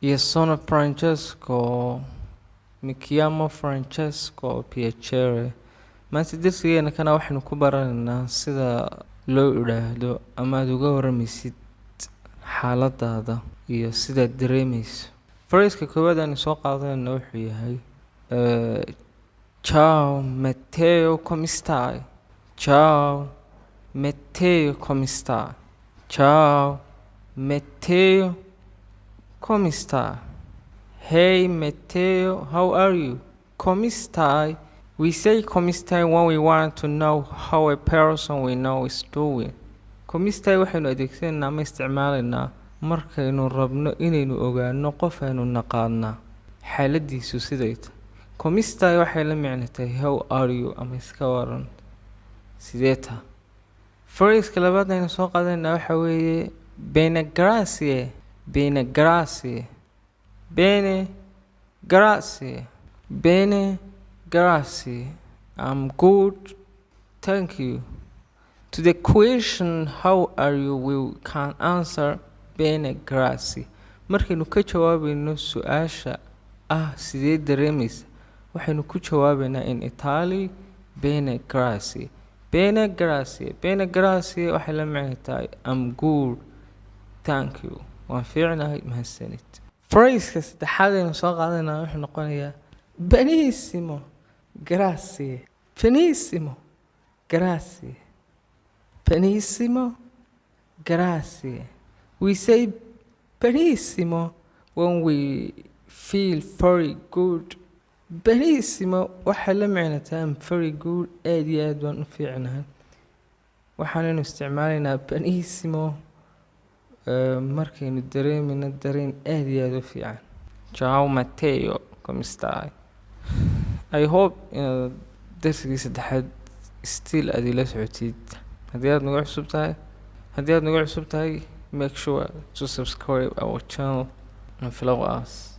Io sono Francesco, mi chiamo Francesco, piacere. Maanta darsigeena kana waxaynu ku baranaynaa sida loo idhaahdo ama aad uga waramaysid xaaladaada iyo sidaad dareemayso. Phrase-ka koowaad aynu soo qaadanayna wuxuu yahay "Ciao Matteo, come stai?" Ciao Matteo, come stai? Ciao Matteo, come stai? Hey Matteo, how are you? Come stai? We say "come stai" when we want to know how a person we know is doing. Come stai waxaynu adeegsanaynaa ama isticmaalaynaa markaynu rabno inaynu ogaano qof aynu naqaanaa xaaladiisu siday tahay. Come stai waxay la micno tahay "how are you" ama iska waran, sidee tahay. Phrase-ka labaad aynu soo qaadanaynaa waxa weeye "bene, grazie", bene, grazie, bene, grazie, bene, grazie. I'm good, thank you. To the question "How are you?" we can answer "bene, grazie". Markaynu ka jawaabayno su-aasha ah sidee dareemaysa, waxaynu ku jawaabaynaa in Italy "bene, grazie", bene, grazie. Bene, grazie waxay la micno tahay "I'm good, thank you", waan fiicnahay, mahadsanid. Phrase-ka saddexaad aynu soo qaadanaa wuxuu noqonayaa "benissimo, grazie", benissimo, grazie, benissimo, grazie. We say "benissimo" when we feel very good. Benissimo waxay la micno tahay "I'm very good", aad iyo aad baan u fiicnahay. Waxaanaynu isticmaalaynaa benissimo markaynu dareemayno dareen aad iyo aad u fiican. Ciao Matteo, come stai? I hope inaad darsigii saddexaad still aad ila socotid. Haddii aad nagu cusub tahay, make sure to subscribe our channel and follow us.